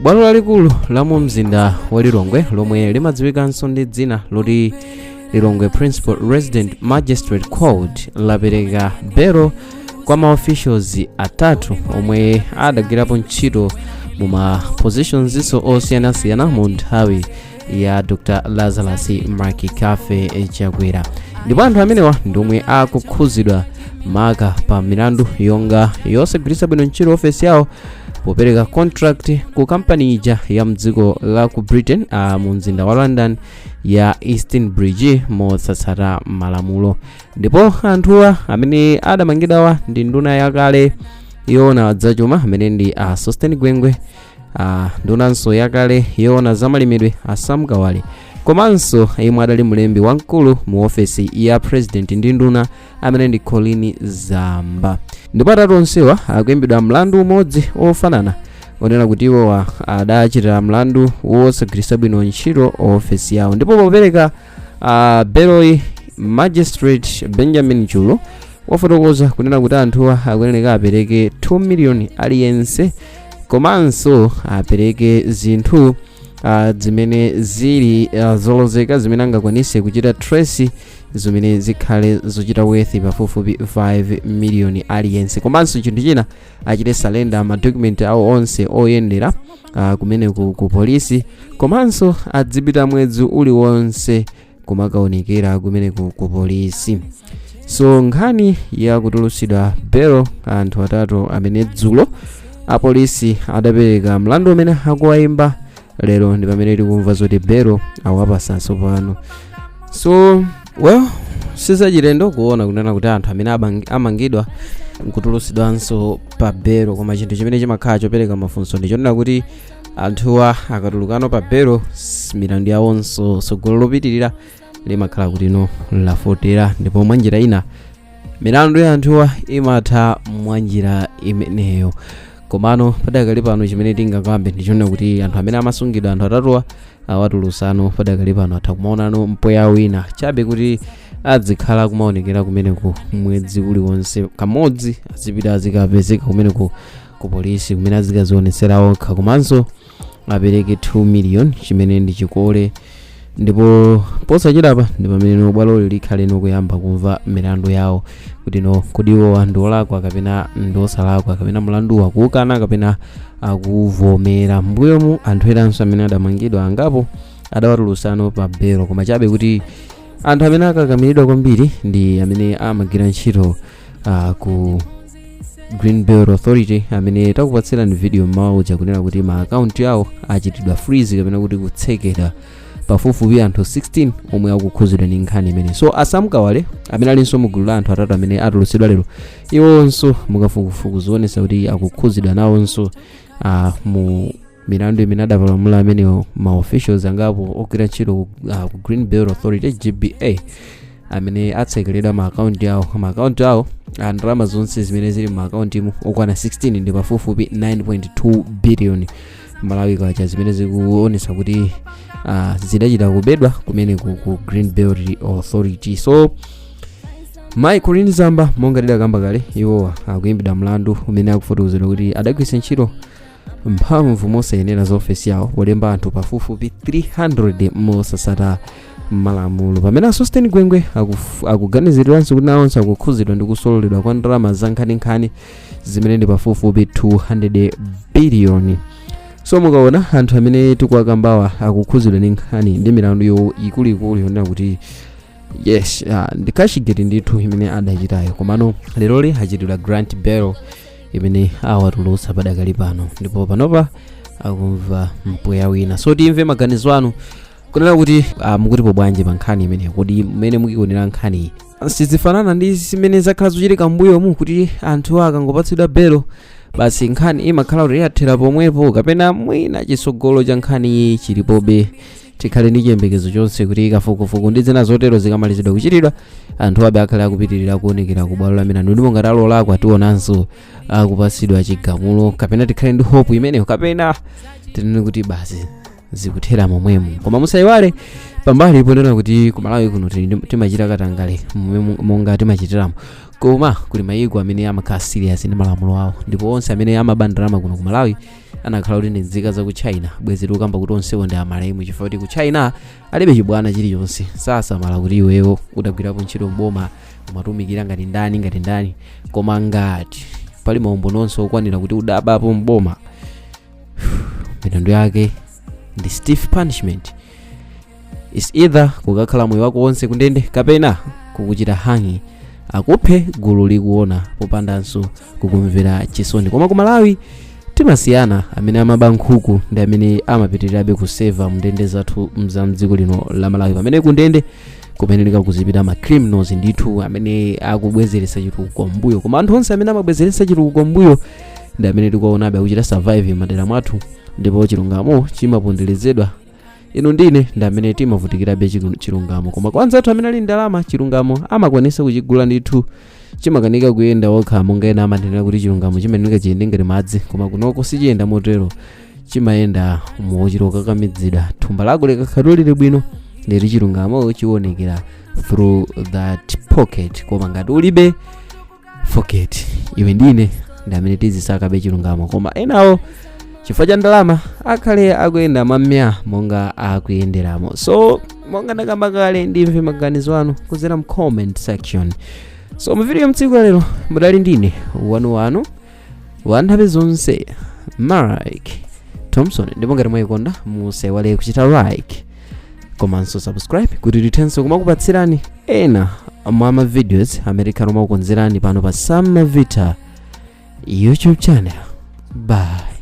Bwalo lalikulu la mu mzinda wa Lilongwe, lomwe limadziwikanso ndi dzina loti Lilongwe Principal Resident Magistrate Court, lapereka belo kwa ma officials atatu omwe adagwirapo ntchito mu ma positions osiyanasiyana mu nthawi ya Dr Lazarus McCarthy Chakwera. Ndipo anthu amenewa ndi omwe akukhuzidwa maka pa milandu yonga yosagwiritsa bwino ntchito ofesi yawo popereka contract ku kampani ija ya mdziko la ku Britain, mu mzinda wa London, ya Eastern Bridge, mosatsata malamulo. Ndipo anthuwa amene adamangidwawa ndi nduna yakale yoona zachuma amene ndi a Sosten Gwengwe, ndunanso yakale yoona zamalimidwe a Sam Kawale, komanso yemwe adali mlembi wamkulu mu ofesi ya President ndi nduna amene ndi Colleen Zamba. Ndipo atatu onsewa akuimbidwa mlandu umodzi ofanana onena kuti iwowa adachita mlandu wosagwiritsa bwino ntchito ofesi yawo. Ndipo popereka beloyi, Magistrate Benjamin Chulo wafotokoza kunena kuti anthuwa akuyeneka apereke 2 million aliyense, komanso apereke zinthu zimene zili zolozeka zimene angakwanise kuchita trace, zimene zikhale zochita worth pafupifupi 5 million aliyense, komanso chinthu china achite surrender ma document awo onse oyendera kumene ku polisi, komanso adzipita mwezi uliwonse kumakaonekera kumene ku polisi. So nkhani yakutulutsidwa belo anthu atatu amene dzulo apolisi adapereka mlandu umene akuwayimba, lero ndi pamene tikumva zoti belo awapasanso pano. So well, sizachilendo kuona kunena kuti anthu amene amangidwa nkutulutsidwanso pa belo, koma chinthu chimene chimakhala chopereka mafunso ndi chonena kuti anthuwa akatulukano pa belo, milandu yawonso tsogolo lopitirira limakhala kuti no lafotera, ndipo mwanjira ina milandu ya anthuwa imatha mwanjira imeneyo. Komano padakali pano chimene tingakambe ndichonena kuti anthu amene amasungidwa, anthu atatuwa, awatulusano. Padakali pano atha kumaonano mpweya wina chabe kuti adzikhala kumaonekera kumeneku mwezi uliwonse kamodzi, azipita azikapezeka kumeneku ku polisi kumene azikazionesera okha, komanso apereke 2 million chimene ndi chikole. Ndipo posachedwapa ndi pamene bwaloli likhale nokuyamba kumva milandu yawo kuti no kodi iwowa ndi olakwa kapena ndi osalakwa, kapena mlandu akuukana kapena akuvomera. Mbuyomu anthu enanso amene adamangidwa angapo adawatulusano pa belo, koma chabe kuti anthu amene akakamiridwa kwambiri ndi amene amagwira ntchito ku Green Belt Authority, amene takupatsirani video mmawa uja kunena kuti ma akaunti awo achitidwa freeze kapena kuti kutsekera, pafupifupi anthu 16 omwe akukhuzidwa ndi nkhani imene. So a Sam Kawale amene alinso mugulu la anthu atatu amene atulutsidwa lero, iwonso mukafukufuku zionesa kuti akukhuzidwa nawonso mu milandu imene adapalamula amenewo, ma officials angapo ogwira ntchito ku Green Belt Authority, GBA, amene atsekeredwa ma akaunti awo. Ma akaunti awo, ndalama zonse zimene zili ma akaunti okwana 16 ndi pafupifupi 9.2 billion Malawi kwacha, zimene zikuonesa kuti zidachita kubedwa kumene ku Green Belt Authority. So Mai Colleen Zamba, monga tidakamba kale, iwowa akuimbidwa mlandu umene akufotokozedwa kuti adagwiritsa ntchito mphamvu mosayenera za ofesi yawo polemba anthu pafupifupi 300 mosasata malamulo, pamene a Sosten Gwengwe akuganiziridwanso kuti nawonso akukhuzidwa ndi kusololedwa kwa ndalama za nkhaninkhani zimene ndi pafupifupi 200 biliyoni. So mukaona anthu amene tikuwakambawa akukhuzidwa ndi nkhani ndi milandu yo ikuluikulu yonena kuti yes, ndi cashgate ndithu imene adachitayo, komano leroli achitidwa grant bail imene awatulutsa padakali pano, ndipo panopa akumva mpweya wina. So timve maganizo anu kunena kuti mukutipo bwanji pa nkhani imeneyo. Kodi mmene mukionera nkhani sizifanana ndi zimene zakhala zochitika m'mbuyomu, kuti anthu akangopatsidwa belo basi nkhani imakhala kuti yathera pomwepo, kapena mwina chitsogolo cha nkhani chilipobe? Tikhale ndi chiyembekezo chonse kuti kafukufuku ndi zina zotero zikamalizidwa kuchitidwa, anthu abe akhale akupitirira kuonekera ku bwalo la milandu, ndipo ngati alolakwa tionanso akupatsidwa chigamulo, kapena tikhale ndi hope imeneyo, kapena tinene kuti basi zikuthera momwemo? Koma musayiwale pambali ponena kuti kumalawi kuno timachita katangale monga timachitiramo, koma kuli mayiko amene amakhala serious ndi malamulo awo, ndipo onse amene amaba ndalama kuno ku Malawi Anakhala kuti ndi nzika za ku China, bwezi tikukamba kuti onsewo ndi amalemu, chifukwa kuti ku China alibe chibwana chilichonse. Sasamala kuti iweyo udagwirapo ntchito mboma, umatumikira ngati ndani, ngati ndani. Koma ngati pali maumboni onse okwanira kuti udabapo mboma, milandu yake ndi stiff punishment, is either kukakhala moyo wako wonse kundende kapena kukuchita hang, akuphe gulu likuona, popandanso kukumvera chisoni. Koma ku Malawi timasiyana. Amene amaba nkhuku ndi amene amapitirirabe kuseva mndende zathu za mdziko lino la Malawi, pamene kundende kumeneka kuzipita ma criminals ndithu amene akubwezeretsa chitukuko mbuyo. Koma anthu onse amene amabwezeretsa chitukuko mbuyo ndi amene tikuwaonabe akuchita survive madera mwathu, ndipo chilungamo chimaponderezedwa. Inu ndine ndi amene timavutikirabe chilungamo. Koma kwa anzathu amene ali ndalama, chilungamo amakwanisa kuchigula ndithu, chimakanika kuyenda okha. Monga ena amanenera kuti chilungamo chimayenera chiyende ngati madzi, koma kunoko sichiyenda motero, chimayenda mochita kukakamizidwa. Thumba lako likakhala lili bwino, ndeti chilungamo chionekera through that pocket. Koma ngati ulibe, forget. Iwe ndine ndi amene tizisakabe chilungamo, koma enawo chifukwa cha ndalama akhale akuyenda mamya monga akuyenderamo. So monga ndakamba kale, ndimve maganizo anu kudzera mu comment section. So mu video mtsiku lero mudali ndine wanuwanu wa nthawi zonse, Mike Thompson. Ndipo ngati mwayikonda, musaiwale kuchita like komanso subscribe kuti tithenso kumakupatsirani ena mwa ma videos amene tikhala kumakukonzerani pano pa Sam Mavita YouTube channel. Bye.